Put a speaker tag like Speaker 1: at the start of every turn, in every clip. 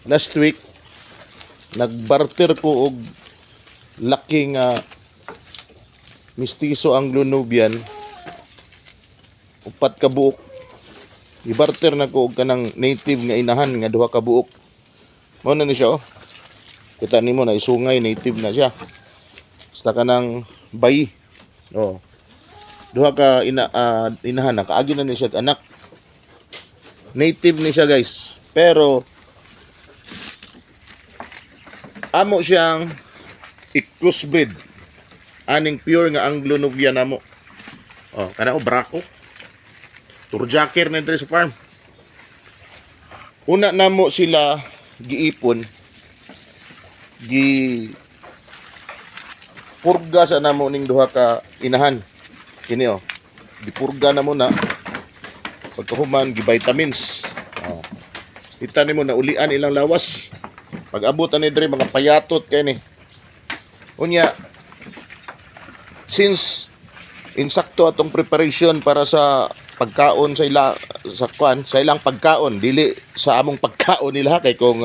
Speaker 1: Last week nagbarter ko og laki nga mistiso Anglo-Nubian, upat ka buok. Gibarter na ko og kanang native nga inahan nga duha ka buok. Mao na ni siya, oh. Kita nimo na isungay, native na siya. Basta kanang bayi. Oh. Duha ka inahan, nakaagi na ni siya og anak. Native ni siya, guys. Pero amo siyang i-crossbreed aning pure nga Anglo-Nubian namo. Oh, kana, oh, brako. Turjaker na diri sa farm. Una namo sila giipon, gi purga sa namo ning duha ka inahan. Kini, oh. Gipurga na mo na. Pagkahuman, gi vitamins. Oh. Kita nimo na ulian ilang lawas. Pag abot ani diri, mga payatot kay ni. Unya, since insakto atong preparation para sa pagkaon sa ila, sa kwan, sa ilang pagkaon, dili sa among pagkaon nila, kay kung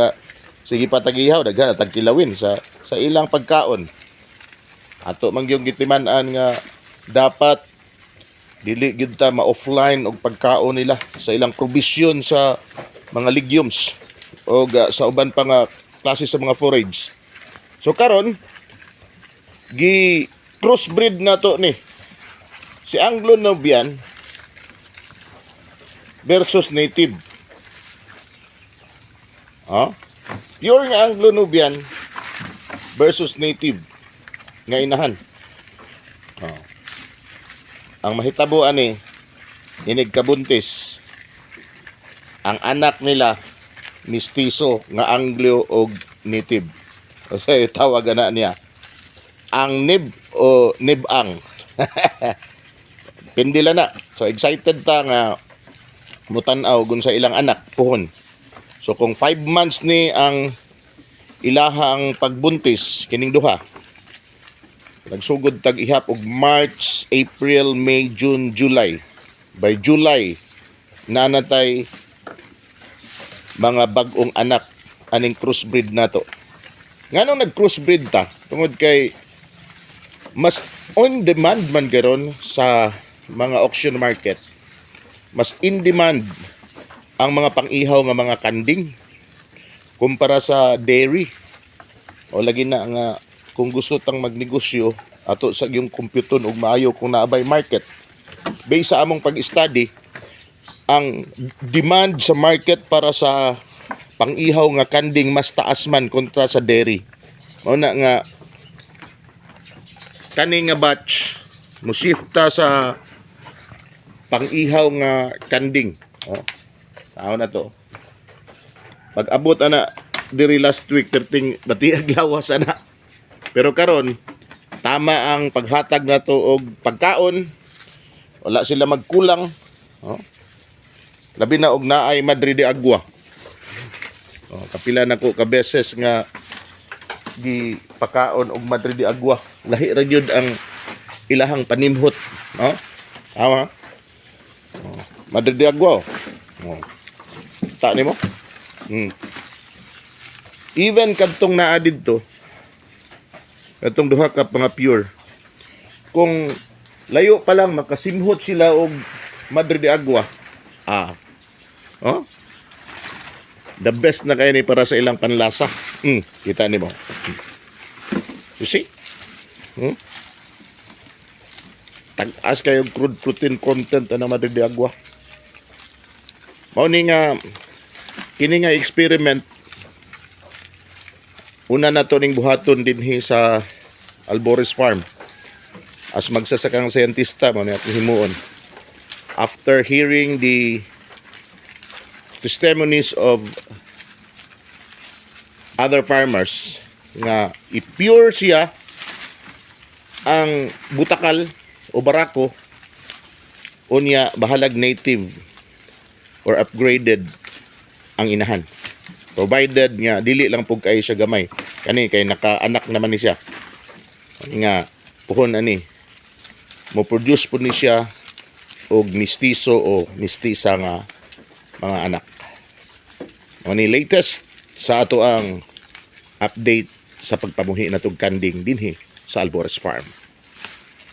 Speaker 1: sige pa tagihaw, daghan na tagkilawin. Sa ilang pagkaon, ato man gyud gitiman-an nga dapat dili gyud ta ma-offline og pagkaon nila sa ilang provision sa mga legumes o sa uban pa nga klase sa mga forage. So karon, gi crossbreed na to ni si Anglo-Nubian versus native. Ah? Pure nga Anglo-Nubian versus native nga inahan. Oh. Ang mahitabo ani, inig kabuntis, ang anak nila mistiso nga Anglo og native. Kasi tawag na niya ang nib o nibang. Pindila na. So excited ta nga mutan-aw gun sa ilang anak puhon. So kung 5 months ni ang ilahang pagbuntis kining duha. Nagsugod tag ihap og March, April, May, June, July. By July, nanatay mga bag-ong anak aning crossbreed nato. Nganong nag-crossbreed ta? Tungod kay mas on demand man karon sa mga auction market. Mas in demand ang mga pang-ihaw nga mga kanding kumpara sa dairy. O lagi na nga kung gusto tang magnegosyo, ato sa yung computon og maayo kung naabay market. Based sa among pag-study, ang demand sa market para sa pang-ihaw nga kanding mas taas man kontra sa dairy. Mao na nga kani nga batch mo shifta sa pang-ihaw nga kanding. Oh. Tao na to. Pag abot ana diri last week, perting batiag lawas ana. Pero karon, tama ang paghatag nato og pagkaon. Wala sila magkulang. Oh. Labi na og naay Madre de Agua. Oh, kapila na ko ka beses nga gi pakaon og Madre de Agua. Lahi ra gyud ang ilahang panimhot, no? Tama? Oh, Madre de Agua. Oh. Ta nimo? Even kadtong naa didto, kadtong duha ka mga pure, kung layo pa lang makasimhot sila og Madre de Agua. Ah. Oh? The best na kayo ni para sa ilang panlasa. Kita nimo. You see? Tag-as kayo crude protein content ana Madre de Agua. Mao ni nga kini nga experiment, una na to ning buhaton dinhi sa Albores Farm. As magsasakang scientista, mao ni atong himuon. After hearing the testimonies of other farmers nga i-pure siya ang butakal o barako, unya bahalag native or upgraded ang inahan, provided nga dili lang pug kay siya gamay. Kani kay naka-anak naman ni siya. Ani nga puhon ani mo produce pud ni siya og mistiso o mistisa nga mga anak. Mao ni latest. Sa ato ang update sa pagpamuhi natog kanding dinhi sa Albores Farm.